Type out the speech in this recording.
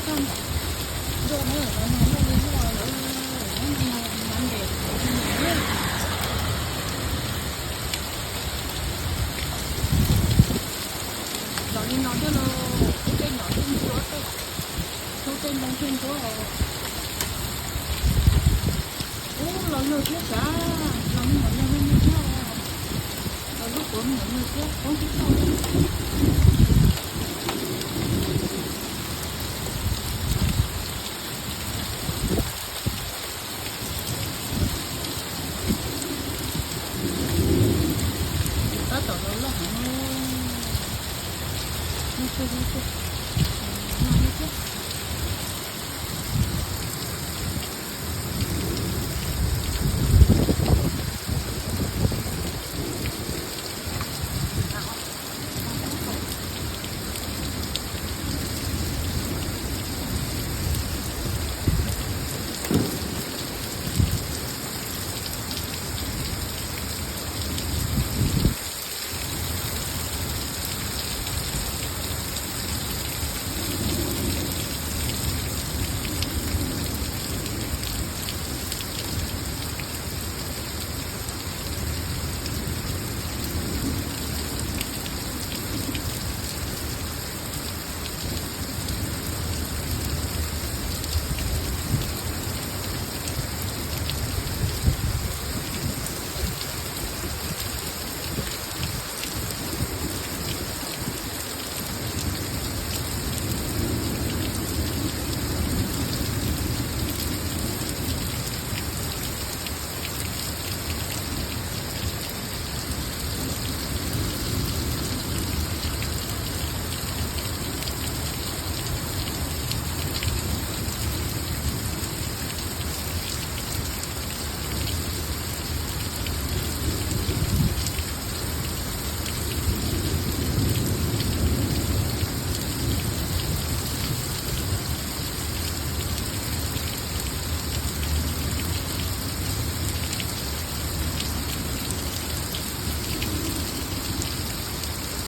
txog nram ntua na, lawv mas loj li loj, lawv nyob no mas ntev. Los li no thiab los, ub, tej nyom thiaj ntsuab, tej ntoo thiaj ntsuab os. Ub, los lawm thiab sav, los me nyuam yaus me me thiab os. Los lub puav me nyuam yaus thiab, poob tib tug. Tab tom los loj heev. Noj tshuaj, noj tshuaj, noj tshuaj.